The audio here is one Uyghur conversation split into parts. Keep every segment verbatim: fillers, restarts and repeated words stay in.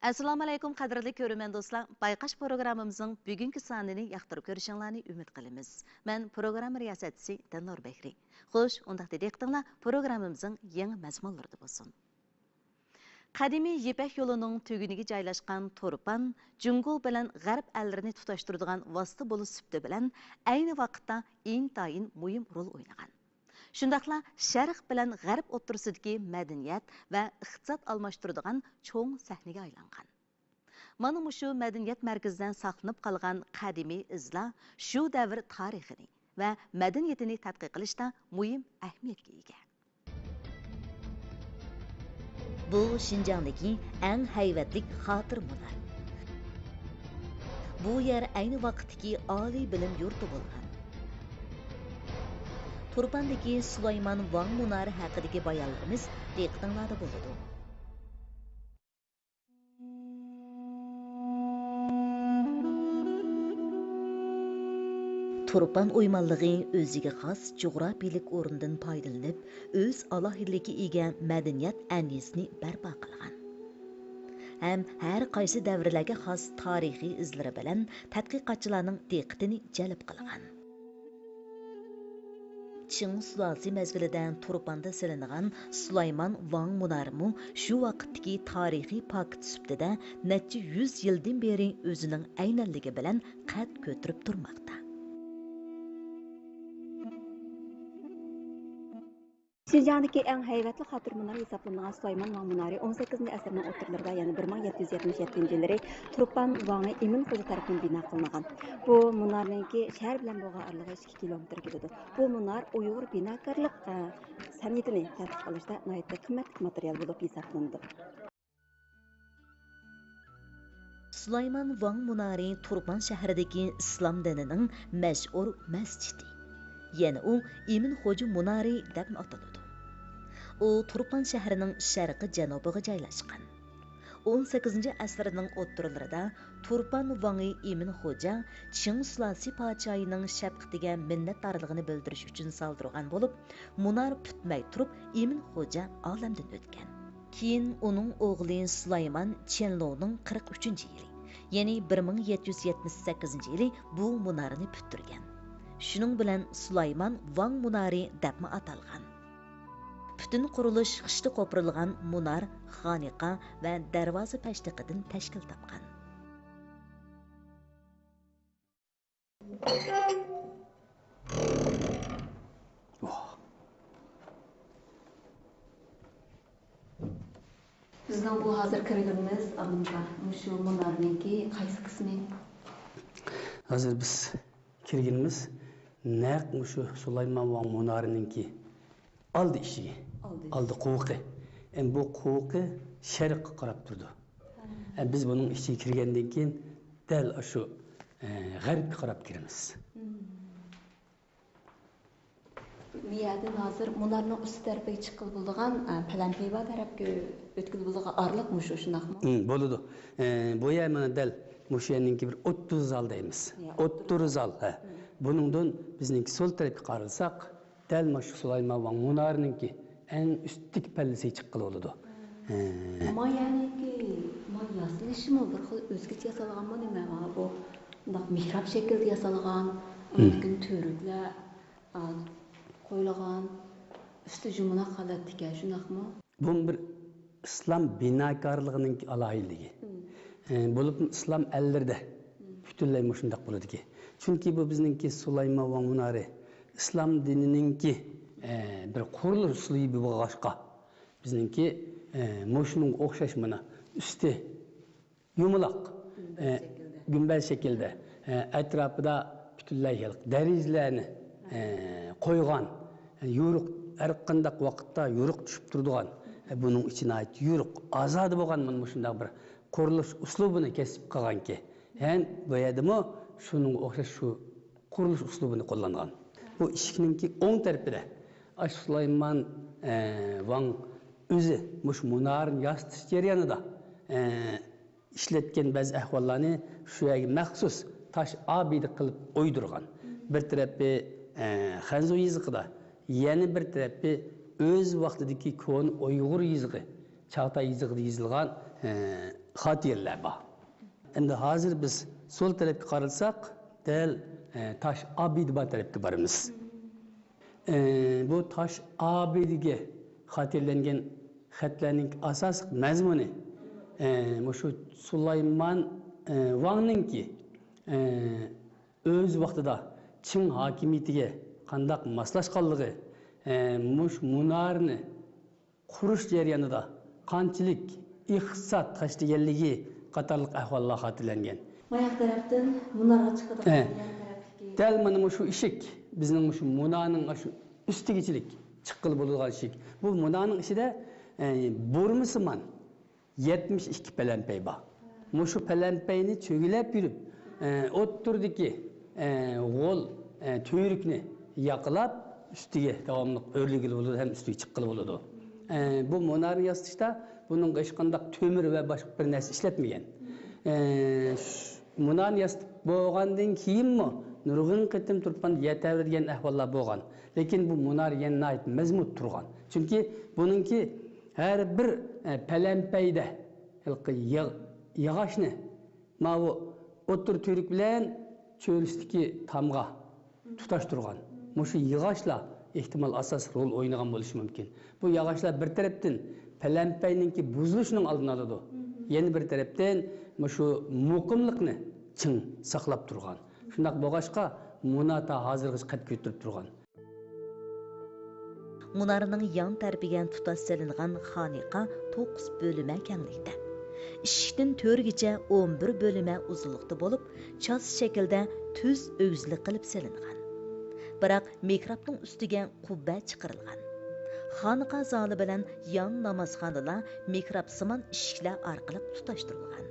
ئەسسالامۇئەلەيكۇم، قەدىرلىك كۆرۈرمەن دوستلار! بايقاش پروگراممىمىزنىڭ بۈگۈنكى سانىنى ياقتۇرۇپ كۆرۈشۈڭلارنى ئۈمىد قىلىمىز. مەن پروگرامما رىياسەتچىسى دىلنۇر بەكرى. خوش، ئۇنداقتا دىققىتىڭلار پروگراممىمىزنىڭ يېڭى مەزمۇنلىرىدا بولسۇن. قەدىمىي يىپەك يولىنىڭ تۈگۈنىگە جايلاشقان تۇرپان جۇڭگو بىلەن غەرب ئەللىرىنى تۇتاشتۇرىدىغان ۋاسىتە بولۇش سۈپىتى بىلەن ئەينى ۋاقىتتا ئىنتايىن مۇھىم رول ئوينىغان. شۇنداقلا شەرق بىلەن غەرب ئوتتۇرىسىدىكى مەدەنىيەت ۋە ئىقتىساد ئالماشتۇرىدىغان چوڭ سەھنىگە ئايلانغان. مانا مۇشۇ مەدەنىيەت مەركىزىدە ساقلىنىپ قالغان قەدىمىي ئىزلار شۇ دەۋر تارىخىنى ۋە مەدەنىيىتىنى تەتقىق قىلىشتا مۇھىم ئەھمىيەتكە ئىگە. بۇ شىنجاڭدىكى ئەڭ ھەيۋەتلىك خاتىرە مۇنار. بۇ يەر ئەينى ۋاقىتتىكى ئالىي بىلىم يۇرتى بولغان. تۇرپاندىكى سۇلايمان ۋاڭ مۇنارى ھەققىدىكى بايانلىرىمىز دىققىتىڭلاردا بولىدۇ. تۇرپان ئويمانلىقى ئۆزىگە خاس جۇغراپىيىلىك ئورنىدىن پايدىلىنىپ، ئۆز ئالاھىدىلىكىگە ئىگە مەدەنىيەت ئەنئەنىسىنى بەرپا قىلغان ھەم ھەر قايسى دەۋرلەرگە خاس تارىخىي ئىزلىرى بىلەن تەتقىقاتچىلارنىڭ دىققىتىنى جەلپ قىلغان. چىڭ سۇلالىسى مەزگىلىدە تۇرپاندا سېلىنغان سۇلايمان ۋاڭ مۇنارىمۇ شۇ ۋاقىتتىكى تارىخىي پاكىت سۈپىتىدە نەچچە يۈز يىلدىن بېرى ئۆزىنىڭ ئەينەنلىكى بىلەن قەد كۆتۈرۈپ تۇرماقتا. شىنجاڭدىكى ئەڭ ھەيۋەتلىك خاتىرە مۇنار ھېسابلىنىدىغان سۇلايمان ۋاڭ مۇنارى ئون سەككىزىنچى ئەسىرنىڭ ئوتتۇرىلىرىدا، يەنى بىر مىڭ يەتتە يۈز يەتمىش يەتتىنچى يىللىرى تۇرپان ۋاڭى ئىمىن خوجا تەرىپىدىن بىنا قىلىنغان. بۇ مۇنارنىڭكى شەھەر بىلەن بولغان ئارىلىقى ئىككى كىلومېتىر كېلىدۇ. بۇ مۇنار ئۇيغۇر بىناكارلىق، ئە، سەنئىتىنى تەتقىق قىلىشتا ناھايىتى قىممەتلىك ماتېرىيال بولۇپ ھېسابلىنىدۇ. سۇلايمان ۋاڭ مۇنارى تۇرپان شەھىرىدىكى ئىسلام دىنىنىڭ مەشھۇر مەسچىتى. يەنە ئۇ ئىمىن خوجا مۇنارى دەپمۇ ئاتىلىدۇ. ئۇ تۇرپان شەھىرىنىڭ شەرقىي جەنۇبىغا جايلاشقان. ئون سەككىزىنچى ئەسىرنىڭ ئوتتۇرىلىرىدا تۇرپان ۋاڭى ئىمىن خوجا چىڭ سۇلالىسى پادىشاھىنىڭ شەپقىتىگە مىننەتدارلىقىنى بىلدۈرۈش ئۈچۈن سالدۇرغان بولۇپ، مۇنار پۈتمەي تۇرۇپ ئىمىن خوجا ئالەمدىن ئۆتكەن. كېيىن ئۇنىڭ ئوغلى سۇلايمان چيەنلۇنىڭ قىرىق ئۈچىنچى يىلى، يەنى بىر مىڭ يەتتە يۈز يەتمىش سەككىزىنچى يىلى بۇ مۇنارىنى پۈتتۈرگەن. شۇنىڭ بىلەن سۇلايمان ۋاڭ مۇنارى دەپمۇ ئاتالغان. پۈتۈن قۇرۇلۇش خىشتا قوپۇرۇلغان مۇنار، خانىقا ۋە دەرۋازا پەشتىقىدىن تەشكىل تاپقان. بىزنىڭ بۇ ھازىر كىرگىنىمىز ئالدىمىزدا مۇشۇ مۇنارنىڭكى قايسى قىسمى؟ ھازىر بىز كىرگىنىمىز نەق مۇشۇ سۇلايمان ۋاڭ مۇنارىنىڭكى ئالدى ئىشىكى. ئالدى ئالدى ئىشىكى. قوۋۇقى. ئەمدى بۇ قوۋۇقى شەرققە قاراپ تۇرىدۇ. ھە. ئە، بىز بۇنىڭ ئىچىگە كىرگەندىن كېيىن دەل ئاشۇ، ئە، غەربكە قاراپ كىرىمىز. مم. بۇ يەردىن ھازىر مۇنارنىڭ ئۈستى تەرىپىگە چىققىلى بولىدىغان، ئە، پەلەمپىيۋا تەرەپكە ئۆتكىلى بولىدىغان ئارىلىق مۇشۇ، شۇنداقمۇ؟ مم، بولىدۇ. ئە، بۇ يەر مانا دەل مۇشۇ يەرنىڭكى بىر ئوتتۇرا زال دەيمىز. يا، ئوتتۇرا ئوتتۇرا زال. زال، ھە. مم. بۇنىڭدىن بىزنىڭكى سول تەرەپكە قارىساق، دەل مانا شۇ سۇلايمان ۋاڭ مۇنارىنىڭكى ئەڭ ئۈستتىكى پەللىسىگە چىققىلى بولىدۇ. ھە. ما يەنىكى، ما ياسىلىشىمۇ بىر خىل ئۆزگىچە ياسالغانمۇ نېمە؟ ما بۇ مۇنداق مېھراب شەكىلدە ياسالغان، ھىم. ئۇنىڭدىن كېيىن تۈۋرۈكلەر، ئا، قويۇلغان، ئۈستى يۇمىلاق ھالەتتىكەن، شۇنداقمۇ؟ بۇ بىر ئىسلام بىناكارلىقىنىڭ ئالاھىدىلىكى. ھىم. ئە، بولۇپمۇ ئىسلام ئەللىرىدە ھىم. پۈتۈنلەي مۇشۇنداق بولىدىكەن. چۈنكى بۇ بىزنىڭكى سۇلايمان ۋاڭ مۇنارى ئىسلام دىنىنىڭكى، ئە، بىر قۇرۇلۇش ئۇسلۇبى بولغاچقا، بىزنىڭكى، ئە، مۇشۇنىڭغا ئوخشاش مانا ئۈستى يۇمىلاق، گۈمبەز ئە، شەكىلدە. گۈمبەز شەكىلدە، ئە، ئەتراپىدا پۈتۈنلەي ھېلىقى دەرىزىلەرنى، ئە، قويغان، ئە، يورۇق، ھەر قانداق ۋاقىتتا يورۇق چۈشۈپ تۇرىدىغان، ئە، بۇنىڭ ئىچى ناھايىتى يورۇق، ئازادە بولغان مانا مۇشۇنداق بىر قۇرۇلۇش ئۇسلۇبىنى كەسىپ قىلغانكەن. ھەم بۇ يەردىمۇ شۇنىڭغا ئوخشاش شۇ قۇرۇلۇش ئۇسلۇبىنى قوللانغان. بۇ ئىشىكنىڭكى ئوڭ تەرىپىدە ئاشۇ سۇلايمان، ئە، ۋاڭ ئۆزى مۇشۇ مۇنارىنى ياسىتىش جەريانىدا، ئە، ئىشلەتكەن بەزى ئەھۋاللارنى شۇ يەرگە مەخسۇس تاش ئابىدە قىلىپ ئويدۇرغان. بىر تەرەپى، ئە، خەنزۇ يېزىقىدا، يەنە بىر تەرەپى ئۆز ۋاقتىدىكى كونا ئۇيغۇر يېزىقى، چاغتاي يېزىقىدا يېزىلغان، ئە، خاتىرىلەر بار. ئەمدى ھازىر بىز سول تەرەپكە قارىساق، دەل، ئە، تاش ئابىدە بار تەرەپكە بارىمىز. ئە، بۇ تاش ئابىدىگە خاتىرىلەنگەن خەتلەرنىڭ ئاساسلىق مەزمۇنى، ئە، مۇشۇ سۇلايمان، ئە، ۋاڭنىڭكى، ئە، ئۆز ۋاقتىدا چىڭ ھاكىمىيىتىگە قانداق ماسلاشقانلىقى، ئە، مۇشۇ مۇنارنى قۇرۇش جەريانىدا قانچىلىك ئىقتىساد خەجلىگەنلىكى قاتارلىق ئەھۋاللار خاتىرىلەنگەن. ماياق تەرەپتىن مۇنارغا چىقىدىغان، ئە، يان تەرەپتىكى. دەل مانا مۇشۇ ئىشىك، بىزنىڭ مۇشۇ مۇنارنىڭ شۇ ئۈستىگىچىلىك چىققىلى بولىدىغان ئىشىك. بۇ مۇنارنىڭ ئىچىدە، ئە، بۇرمىسىمان يەتمىش ئىككى پەلەمپەي بار. مۇشۇ پەلەمپەينى چۆگىلەپ يۈرۈپ، ئە، ئوتتۇرىدىكى، ئە، غول، ئە، تۈۋرۈكنى ياقىلاپ، ئۈستىگە داۋاملىق ئۆرلىگىلى بولىدۇ ھەم ئۈستىگە چىققىلى بولىدۇ. ئە، بۇ مۇنارنى ياسىتىشتا بۇنىڭغا ھېچقانداق تۆمۈر ۋە باشقا بىر نەرسە ئىشلەتمىگەن. ئە، ش-، مۇنارنى ياسىتىپ بولغاندىن كېيىنمۇ نۇرغۇن قېتىم تۇرپان يەر تەۋرىدىگەن ئەھۋاللار بولغان. لېكىن بۇ مۇنار يەنە ناھايىتى مەزمۇت تۇرغان. چۈنكى بۇنىڭكى ھەر بىر، ئە، پەلەمپەيدە ھېلىقى يا-، ياغاچنى ماۋۇ ئوتتۇرا تۈۋرۈك بىلەن چۆرىسىدىكى تامغا تۇتاشتۇرغان. مۇشۇ ياغاچلار ئېھتىمال ئاساسلىق رول ئوينىغان بولۇشى مۇمكىن. بۇ ياغاچلار بىر تەرەپتىن پەلەمپەينىڭكى بۇزۇلۇشىنىڭ ئالدىنى ئالىدۇ. يەنە بىر تەرەپتىن مۇشۇ مۇقىملىقنى چىڭ ساقلاپ تۇرغان. شۇنداق بولغاچقا، مۇنار تا ھازىرغىچە قەد كۆتۈرۈپ تۇرغان. مۇنارنىڭ يان تەرىپىگە تۇتاش سېلىنغان خانىقا توققۇز بۆلۈمە كەڭلىكتە. ئىشىكتىن تۆرگىچە ئون بىر بۆلۈمە ئۇزۇنلۇقتا بولۇپ، چاس شەكلىدە تۈز ئۆگزىلىك قىلىپ سېلىنغان. بىراق مېھرابنىڭ ئۈستىگە قۇببە چىقىرىلغان. خانىقا زالى بىلەن يان نامازخانىلار مېھرابسىمان ئىشىكلەر ئارقىلىق تۇتاشتۇرۇلغان.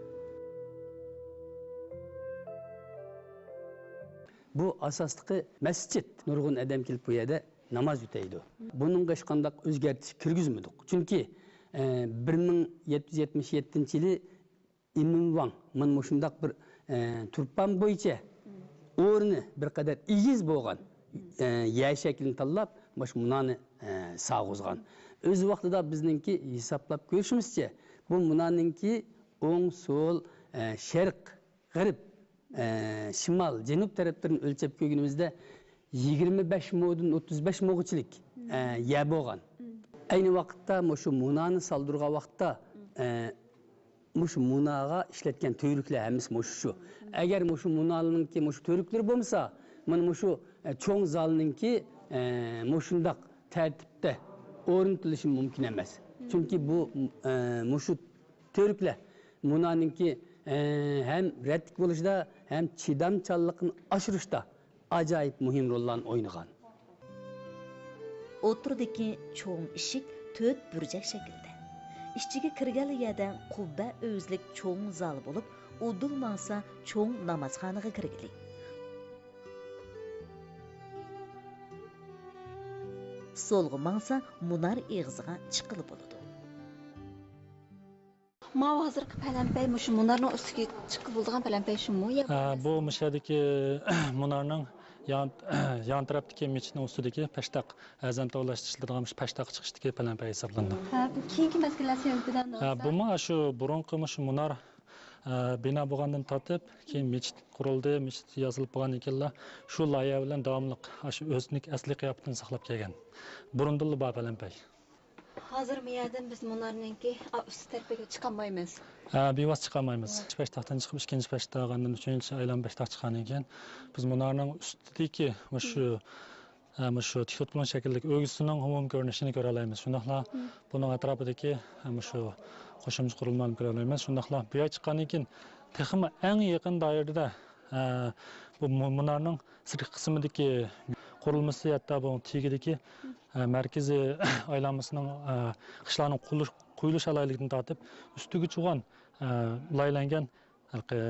بۇ ئاساسلىقى مەسچىت. نۇرغۇن ئادەم كېلىپ بۇ يەردە ناماز ئۆتەيدۇ. بۇنىڭغا ھېچقانداق ئۆزگەرتىش كىرگۈزمىدۇق. چۈنكى، ئە، بىر مىڭ يەتتە يۈز يەتمىش يەتتىنچى يىلى ئىمىن ۋاڭ مانا مۇشۇنداق بىر، ئە، تۇرپان بويىچە ئورنى بىر قەدەر ئېگىز بولغان، ئە، يەر شەكلىنى تاللاپ، مۇشۇ مۇنارنى، ئە، سالغۇزغان. ئۆز ۋاقتىدا بىزنىڭكى ھېسابلاپ كۆرۈشىمىزچە، بۇ مۇنارنىڭكى ئوڭ، سول، ئە، شەرق، غەرب، ئە، شىمال، جەنۇب تەرەپلىرىنى ئۆلچەپ كۆرگىنىمىزدە، يىگىرمە بەش مودىن ئوتتۇز بەش موغىچىلىك، ئە، يەر بولغان. ئەينى ۋاقىتتا مۇشۇ مۇنارنى سالدۇرغان ۋاقىتتا، ئە، مۇشۇ مۇنارغا ئىشلەتكەن تۈۋرۈكلەر ھەممىسى مۇشۇ شۇ. ئەگەر مۇشۇ مۇنارنىڭكى مۇشۇ تۈۋرۈكلىرى بولمىسا، مانا مۇشۇ، ئە، چوڭ زالنىڭكى، ئە، مۇشۇنداق تەرتىپتە ئورنىتىلىشى مۇمكىن ئەمەس. چۈنكى بۇ، ئە، مۇشۇ تۈۋرۈكلەر مۇنارنىڭكى، ئە، ھەم رەتلىك بولۇشىدا، ھەم چىدامچانلىقىنى ئاشۇرۇشتا ئاجايىپ مۇھىم روللارنى ئوينىغان. ئوتتۇرىدىكى چوڭ ئىشىك تۆت بۇرجەك شەكىلدە. ئىچىگە كىرگەنلا يەردە قۇببە ئۆگزىلىك چوڭ زال بولۇپ، ئۇدۇل ماڭسا چوڭ نامازخانىغا كىرگىلى. سولغا ماڭسا مۇنار ئېغىزىغا چىققىلى بولىدۇ. ماۋۇ ھازىرقى پەلەمپەي مۇشۇ مۇنارنىڭ ئۈستىگە چىققىلى بولىدىغان پەلەمپەي شۇمۇ يا؟ ھە، بۇ مۇشۇ يەردىكى مۇنارنىڭ يان، يان تەرەپتىكى مەسچىتنىڭ ئۈستىدىكى پەشتاق، ئەزان تاۋۇللاشتا ئىشلىتىدىغان مۇشۇ پەشتاق چىقىشتىكى پەلەمپەي ھېسابلىنىدۇ. ھە، بۇ كېيىنكى مەزگىللەر سۆھبىتىدە ھە، بولسا؟ بۇمۇ شۇ بۇرۇنقى مۇشۇ مۇنار، ئە، بىنا بولغاندىن تارتىپ، كېيىن مەسچىت قۇرۇلدى، مەسچىت ياسىلىپ بولغاندىن كېيىنلا شۇ لايىھە بىلەن داۋاملىق شۇ ئۆزىنىڭ ئەسلىي قىياپىتىنى ساقلاپ كەلگەن. بۇرۇندىنلا بار پەلەمپەي. ھازىر مۇ يەردىن بىز مۇنارنىڭكى ئا، ئۈستى تەرىپىگە چىقالمايمىز. ھە، بىۋاسىتە چىقالمايمىز. بىرىنچى پەشتاقتىن چىقىپ، ئىككىنچى پەشتاق، ئاندىن ئۈچىنچى ئايلانما پەشتاق چىققاندىن كېيىن، بىز مۇنارنىڭ ئۈستىدىكى مۇشۇ، ھە، مۇشۇ تىكلىتىلغان شەكىلدىكى ئۆگزىسىنىڭ ئومۇمىي كۆرۈنۈشىنى كۆرەلەيمىز. شۇنداقلا بۇنىڭ ئەتراپىدىكى، ھە، مۇشۇ قوشۇمچە قۇرۇلمىلارنى كۆرەلەيمىز. شۇنداقلا بۇ يەرگە چىققاندىن كېيىن تېخىمۇ ئەڭ يېقىن دائىرىدە، ھە، بۇ مۇ-، مۇنارنىڭ سىرتقى قىسمىدىكى قۇرۇلمىسى، ھەتتا بۇ تېگىدىكى، ئە، مەركىزىي ئايلانمىسىنىڭ، ئە، قىشلارنىڭ قۇيۇلۇش، قۇيۇلۇش ئالاھىدىلىكىدىن تارتىپ، ئۈستىگىچە بولغان، ئە، لايىھەلەنگەن ھېلىقى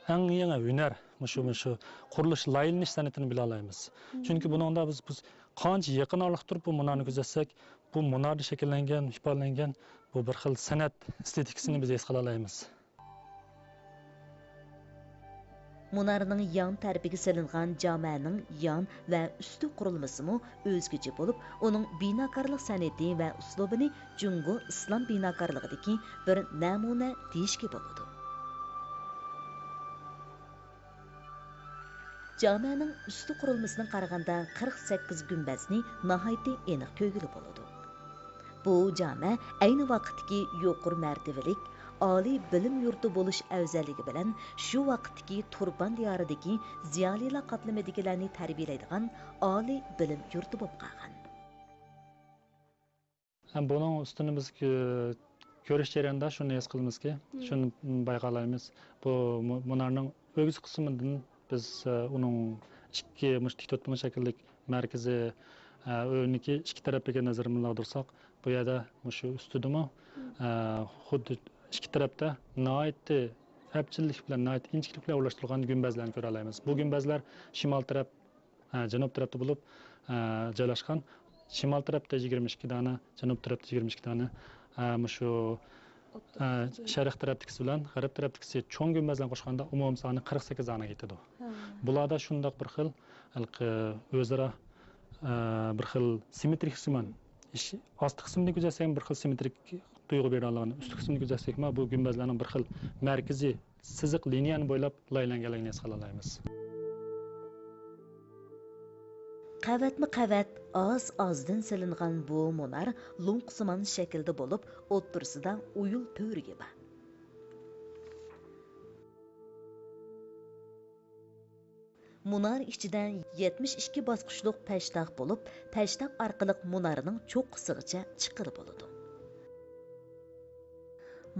ئەڭ يېڭى ھۈنەر، مۇشۇ، مۇشۇ قۇرۇلۇش، لايىھەلىنىش سەنئىتىنى بىلالايمىز. چۈنكى بۇنىڭدا بىز، بىز قانچە يېقىن ئارىلىقتا تۇرۇپ بۇ مۇنارنى كۆزەتسەك، بۇ مۇناردا شەكىللەنگەن، ئىپادىلەنگەن بۇ بىر خىل سەنئەت ئېستېتىكىسىنى بىز ھېس قىلالايمىز. مۇنارنىڭ يان تەرىپىگە سېلىنغان جامەنىڭ يان ۋە ئۈستى قۇرۇلمىسىمۇ ئۆزگىچە بولۇپ، ئۇنىڭ بىناكارلىق سەنئىتى ۋە ئۇسلۇبىنى جۇڭگو ئىسلام بىناكارلىقىدىكى بىر نەمۇنە دېيىشكە بولىدۇ. جامەنىڭ ئۈستى قۇرۇلمىسىنى قارىغاندا، قىرىق سەككىز گۈمبەزنى ناھايىتى ئېنىق كۆرگىلى بولىدۇ. بۇ جامە ئەينى ۋاقىتتىكى يۇقىرى مەرتىۋىلىك ئالىي بىلىم يۇرتى بولۇش ئەۋزەللىكى بىلەن شۇ ۋاقىتتىكى تۇرپان دىيارىدىكى زىيالىيلار قاتلىمىدىكىلەرنى تەربىيەلەيدىغان ئالىي بىلىم يۇرتى بولۇپ قالغان. ھەم بۇنىڭ ئۈستىنى بىز كۆ-، كۆرۈش جەريانىدا شۇنى ھېس قىلىمىزكى، مم. شۇنى بايقالايمىز. بۇ مۇ-، مۇنارنىڭ ئۆگزە قىسمىدىن بىز، ئە، ئۇنىڭ ئىككى، مۇشۇ تىك تۆتبۇرما شەكىللىك مەركىزى، ئە، ئۆينىڭكى ئىككى تەرەپلىكى نەزىرىمىزنى ئاغدۇرساق، بۇ يەردە مۇشۇ ئۈستىدىمۇ، مم. ئە، خۇددى ئىككى تەرەپتە ناھايىتى ئەپچىللىك بىلەن، ناھايىتى ئىنچىكىلىك بىلەن ئورۇنلاشتۇرۇلغان گۈمبەزلەرنى كۆرەلەيمىز. بۇ گۈمبەزلەر شىمال تەرەپ، ئە، جەنۇب تەرەپتە بولۇپ، ئە، جايلاشقان. شىمال تەرەپتە يىگىرمە ئىككى دانە، جەنۇب تەرەپتە يىگىرمە ئىككى دانە، ئە، مۇشۇ، ئە، شەرق تەرەپتىكىسى بىلەن غەرب تەرەپتىكىسى چوڭ گۈمبەزلەرنى قوشقاندا ئومۇمىي سانى قىرىق سەككىز دانىگە يېتىدۇ. ھە. بۇلاردا شۇنداق بىر خىل، ھېلىقى ئۆزئارا، ئە، بىر خىل سىممېترىكسىمان، ئىش-، ئاستى قىسمىنى كۆزەتسەك بىر خىل سىممېترىك تۇيغۇ بېرىدىغانلىقىنى، ئۈستى قىسمىنى كۆزەتسەكمۇ بۇ گۈمبەزلەرنىڭ بىر خىل مەركىزىي سىزىق لىنىيەنى بويلاپ لايىھەلەنگەنلىكىنى ھېس قىلالايمىز. قەۋەتمۇ قەۋەت ئاز-ئازدىن سېلىنغان بۇ مۇنار لوڭقىسىمان شەكىلدە بولۇپ، ئوتتۇرىسىدا ئويۇل تۈۋرۈكى بار. مۇنار ئىچىدە يەتمىش ئىككى باسقۇچلۇق پەشتاق بولۇپ، پەشتاق ئارقىلىق مۇنارنىڭ چوققىسىغىچە چىققىلى بولىدۇ.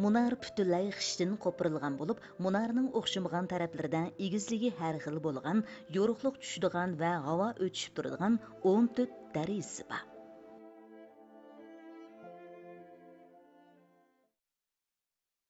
مۇنار پۈتۈنلەي خىشتىن قوپۇرۇلغان بولۇپ، مۇنارنىڭ ئوخشىمىغان تەرەپلىرىدە ئېگىزلىكى ھەر خىل بولغان، يورۇقلۇق چۈشىدىغان ۋە ھاۋا ئۆتۈشۈپ تۇرىدىغان ئون تۆت دەرىجىسى بار.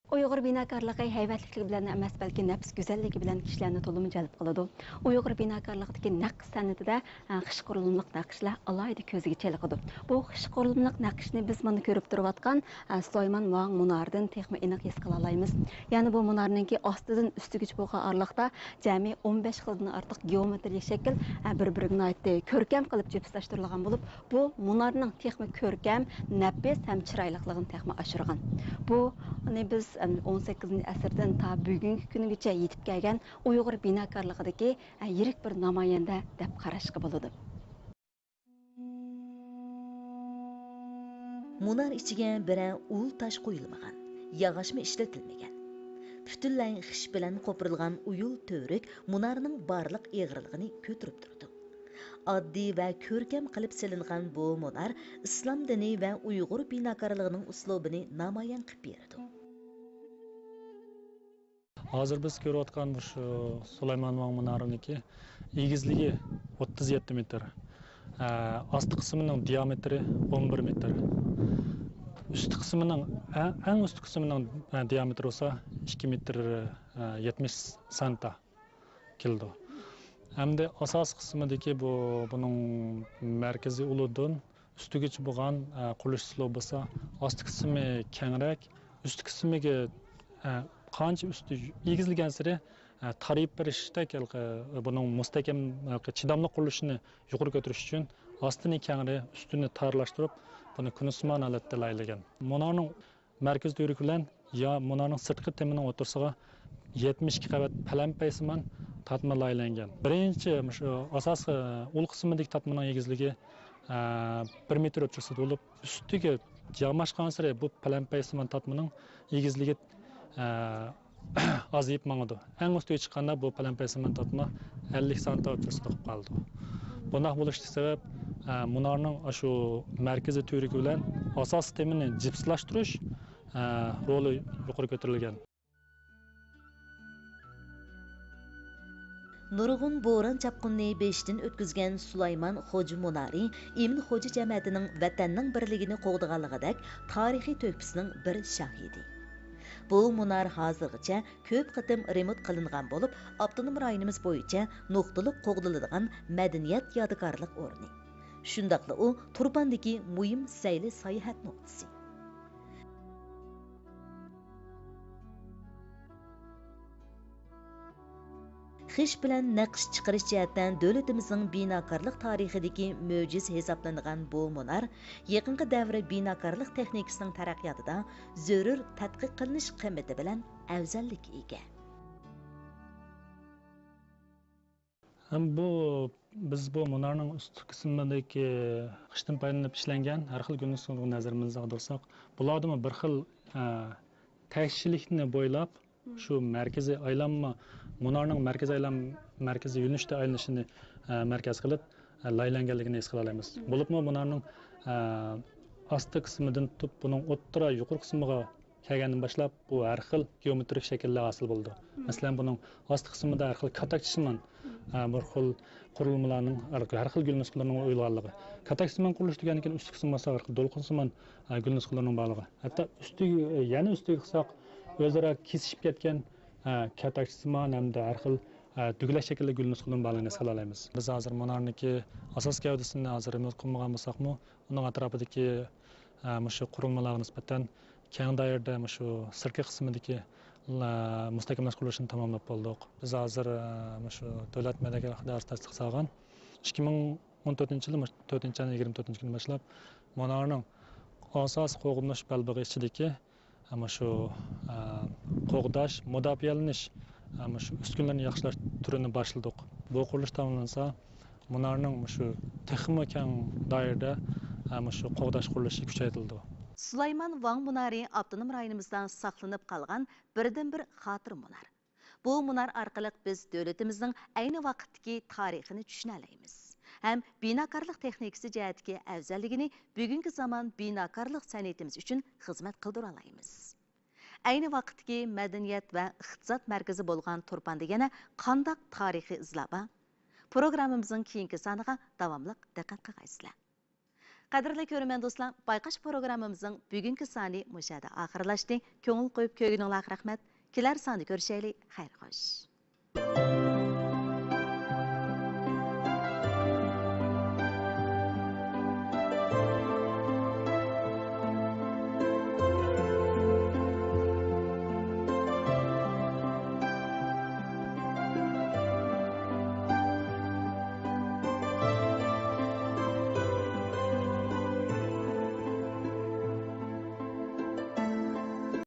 ئۇيغۇر بىناكارلىقى ھەيۋەتلىكلىكى بىلەن ئەمەس، بەلكى نەپىس گۈزەللىكى بىلەن كىشىلەرنى تولىمۇ جەلپ قىلىدۇ. ئۇيغۇر بىناكارلىقىدىكى نەقىش سەنئىتىدە، ئە، خىش قۇرۇلۇملۇق نەقىشلەر ئالاھىدە كۆزگە چېلىقىدۇ. بۇ خىش قۇرۇلۇملۇق نەقىشنى بىز مانا كۆرۈپ تۇرۇۋاتقان، ئە، سۇلايمان ۋاڭ مۇنارىدىن تېخىمۇ ئېنىق ھېس قىلالايمىز. يەنى بۇ مۇنارنىڭكى ئاستىدىن ئۈستىگىچە بولغان ئارىلىقتا جەمئىي ئون بەش خىلدىن ئارتۇق گېئومېترىيە شەكىل، ئە، بىر-بىرىگە ناھايىتى كۆركەم قىلىپ جىپسلاشتۇرۇلغان بولۇپ، بۇ مۇنارنىڭ تېخىمۇ كۆركەم، نەپىس ھەم چىرايلىقلىقىنى تېخىمۇ ئاشۇرغان. بۇنى بىز، ئەم، ئون سەككىزىنچى ئەسىردىن تا بۈگۈنكى كۈنگىچە يېتىپ كەلگەن ئۇيغۇر بىناكارلىقىدىكى، ئە، يىرىك بىر نامايەندە دەپ قاراشقا بولىدۇ. مۇنار ئىچىگە بىرەر ئۇل تاش قويۇلمىغان، ياغاچمۇ ئىشلىتىلمىگەن. پۈتۈنلەي خىش بىلەن قوپۇرۇلغان ئويۇل تۈۋرۈك مۇنارنىڭ بارلىق ئېغىرلىقىنى كۆتۈرۈپ تۇرىدۇ. ئاددىي ۋە كۆركەم قىلىپ سېلىنغان بۇ مۇنار ئىسلام دىنى ۋە ئۇيغۇر بىناكارلىقىنىڭ ئۇسلۇبىنى نامايان قىلىپ بېرىدۇ. ھازىر بىز كۆرۈۋاتقان مۇشۇ سۇلايمان ۋاڭ مۇنارىنىڭكى ئېگىزلىكى ئوتتۇز يەتتە مېتىر، ئە، ئاستى قىسمىنىڭ دىيامېتىرى ئون بىر مېتىر، ئۈستى قىسمىنىڭ، ئە-، ئەڭ ئۈستى قىسمىنىڭ، ئە، دىيامېتىرى بولسا ئىككى مېتىر، ئە، يەتمىش سانتا كېلىدۇ. ھەمدە ئاساسىي قىسمىدىكى بۇ، بۇنىڭ مەركىزىي ئۇلىدىن ئۈستىگىچە بولغان، ئە، قۇرۇلۇش ئۇسلۇبى بولسا، ئاستى قىسمى كەڭرەك، ئۈستى قىسمىگە، ئە، قانچە ئۈستى ئېگىزلىگەنسېرى، ئە، تارىيىپ بېرىشتەك، ھېلىقى، بۇنىڭ مۇستەھكەم، ھېلىقى چىداملىق قۇرۇلۇشىنى يۇقىرى كۆتۈرۈش ئۈچۈن ئاستىنى كەڭرى، ئۈستىنى تارلاشتۇرۇپ، بۇنى كۇنۇسىمان ھالەتتە لايىھەلىگەن. مۇنارنىڭ مەركىزىي تۈۋرۈكى بىلەن يا مۇنارنىڭ سىرتقى تېمىنىڭ ئوتتۇرىسىغا يەتمىش ئىككى قەۋەت پەلەمپەيسىمان تارتما لايىھەلەنگەن. بىرىنچى، مۇشۇ ئاساسىي ئۇل قىسمىدىكى تارتمىنىڭ ئېگىزلىكى، ئە، بىر مېتىر ئوتتۇرىسىدا بولۇپ، ئۈستىگە ياماشقانسېرى بۇ پەلەمپەيسىمان تارتمىنىڭ ئېگىزلىكى، ئە، ئازىيىپ ماڭىدۇ. ئەڭ ئۈستىگە چىققاندا بۇ پەلەمپەيسىمان تارتما ئەللىك سانتا ئوتتۇرىسىدا قېلىپ قالىدۇ. بۇنداق بولۇشتىكى سەۋەب، ئە، مۇنارنىڭ ئاشۇ مەركىزىي تۈۋرۈكى بىلەن ئاساسىي تېمىنى جىپسلاشتۇرۇش، ئە، رولى يۇقىرى كۆتۈرۈلگەن. نۇرغۇن بوران-چاپقۇننى بېشىدىن ئۆتكۈزگەن سۇلايمان خوجا مۇنارى ئىمىن خوجا جەمەتىنىڭ ۋەتەننىڭ بىرلىكىنى قوغدىغانلىقىدەك تارىخىي تۆھپىسىنىڭ بىر شاھىدى. بۇ مۇنار ھازىرغىچە كۆپ قېتىم رېمونت قىلىنغان بولۇپ، ئاپتونوم رايونىمىز بويىچە نۇقتىلىق قوغدىلىدىغان مەدەنىيەت يادىكارلىق ئورنى، شۇنداقلا ئۇ تۇرپاندىكى مۇھىم سەيلە ساياھەت نۇقتىسى. قىش بىلەن نەقىش چىقىرىش جەھەتتە دۆلىتىمىزنىڭ بىناكارلىق تارىخىدىكى مۆجىزە ھېسابلىنىدىغان بۇ مۇنار يېقىنقى دەۋر بىناكارلىق تېخنىكىسىنىڭ تەرەققىياتىدا زۆرۈر تەتقىق قىلىنىش قىممىتى بىلەن ئەۋزەللىككە ئىگە. ھەم بۇ، بىز بۇ مۇنارنىڭ ئۈستى قىسمىدىكى خىشتىن پايدىلىنىپ ئىشلەنگەن ھەر خىل گۈل نۇسخىلىرىغا نەزىرىمىزنى ئاغدۇرساق، بۇلاردىمۇ بىر خىل، ئە، تەكشىلىكنى بويلاپ، شۇ مەركىزىي ئايلانما، مۇنارنىڭ مەركىزىي ئايلان-، مەركىزىي يۆنىلىشتە ئايلىنىشىنى، ئە، مەركەز قىلىپ، ئە، لايىھەلەنگەنلىكىنى ھېس قىلالايمىز. بولۇپمۇ مۇنارنىڭ، ئە، ئاستا قىسمىدىن تۇتۇپ، بۇنىڭ ئوتتۇرا يۇقىرى قىسمىغا كەلگەندىن باشلاپ، بۇ ھەر خىل گېئومېترىك شەكىللەر ھاسىل بولىدۇ. مەسىلەن، بۇنىڭ ئاستى قىسمىدا ھەر خىل كاتاكچىسىمان، ئە، بىر خىل قۇرۇلمىلارنىڭ، ھەر خىل گۈل نۇسخىلىرىنىڭ ئويۇلغانلىقى. كاتاكچىسىمان قۇرۇلۇش دېگەندىن كېيىن ئۈستى قىسمى بولسا ھەر خىل دولقۇنسىمان، ئە، گۈل نۇسخىلىرىنىڭ بارلىقى. ھەتتا ئۈستىگە، يەنە ئۈستىگە قىلساق، ئۆزئارا كېسىشىپ كەتكەن، ئە، كاتاكچىسىمان ھەمدە ھەر خىل، ئە، دۈگىلەك شەكىللىك گۈل نۇسخىلىرىنىڭ بارلىقىنى ھېس قىلالايمىز. بىز ھازىر مۇنارنىڭكى ئاساسىي گەۋدىسىنى ھازىر رېمونت قىلمىغان بولساقمۇ، ئۇنىڭ ئەتراپىدىكى، ئە، مۇشۇ قۇرۇلمىلارغا نىسبەتەن كەڭ دائىرىدە مۇشۇ سىرتقى قىسمىدىكى، ئە، مۇستەھكەملەش قۇرۇلۇشىنى تاماملاپ بولدۇق. بىز ھازىر، ئە، مۇشۇ دۆلەت مەدەنىيەت ئىدارىسى تەستىقلىغان ئىككى مىڭ ئون تۆتىنچى يىلى، مۇشۇ تۆتىنچى ئاينىڭ يىگىرمە تۆتىنچى كۈنى باشلاپ، مۇنارنىڭ ئاساسىي قوغدىنىش بەلبېغى ئىچىدىكى مۇشۇ، ئە، قوغداش، مۇداپىئەلىنىش، ئە، مۇشۇ ئۈسكۈنىلەرنى ياخشىلاش تۈرىنى باشلىدۇق. بۇ قۇرۇلۇش تاماملانسا، مۇنارنىڭ مۇشۇ تېخىمۇ كەڭ دائىرىدە، ئە، مۇشۇ قوغداش قۇرۇلۇشى كۈچەيتىلىدۇ. سۇلايمان ۋاڭ مۇنارى ئاپتونوم رايونىمىزدا ساقلىنىپ قالغان بىردىنبىر خاتىرە مۇنار. بۇ مۇنار ئارقىلىق بىز دۆلىتىمىزنىڭ ئەينى ۋاقىتتىكى تارىخىنى چۈشىنەلەيمىز ھەم بىناكارلىق تېخنىكىسى جەھەتتىكى ئەۋزەللىكىنى بۈگۈنكى زامان بىناكارلىق سەنئىتىمىز ئۈچۈن خىزمەت قىلدۇرالايمىز. ئەينى ۋاقىتتىكى مەدەنىيەت ۋە ئىقتىساد مەركىزى بولغان تۇرپاندا يەنە قانداق تارىخىي ئىزلار بار؟ پروگراممىمىزنىڭ كېيىنكى سانىغا داۋاملىق دىققەت قىلغايسىلەر. قەدىرلىك كۆرۈرمەن دوستلار، بايقاش پروگراممىمىزنىڭ بۈگۈنكى سانى مۇشۇ يەردە ئاخىرلاشتى. كۆڭۈل قويۇپ كۆرگىنىڭلارغا رەھمەت. كېلەر ساندا كۆرۈشەيلى. خەير خوش.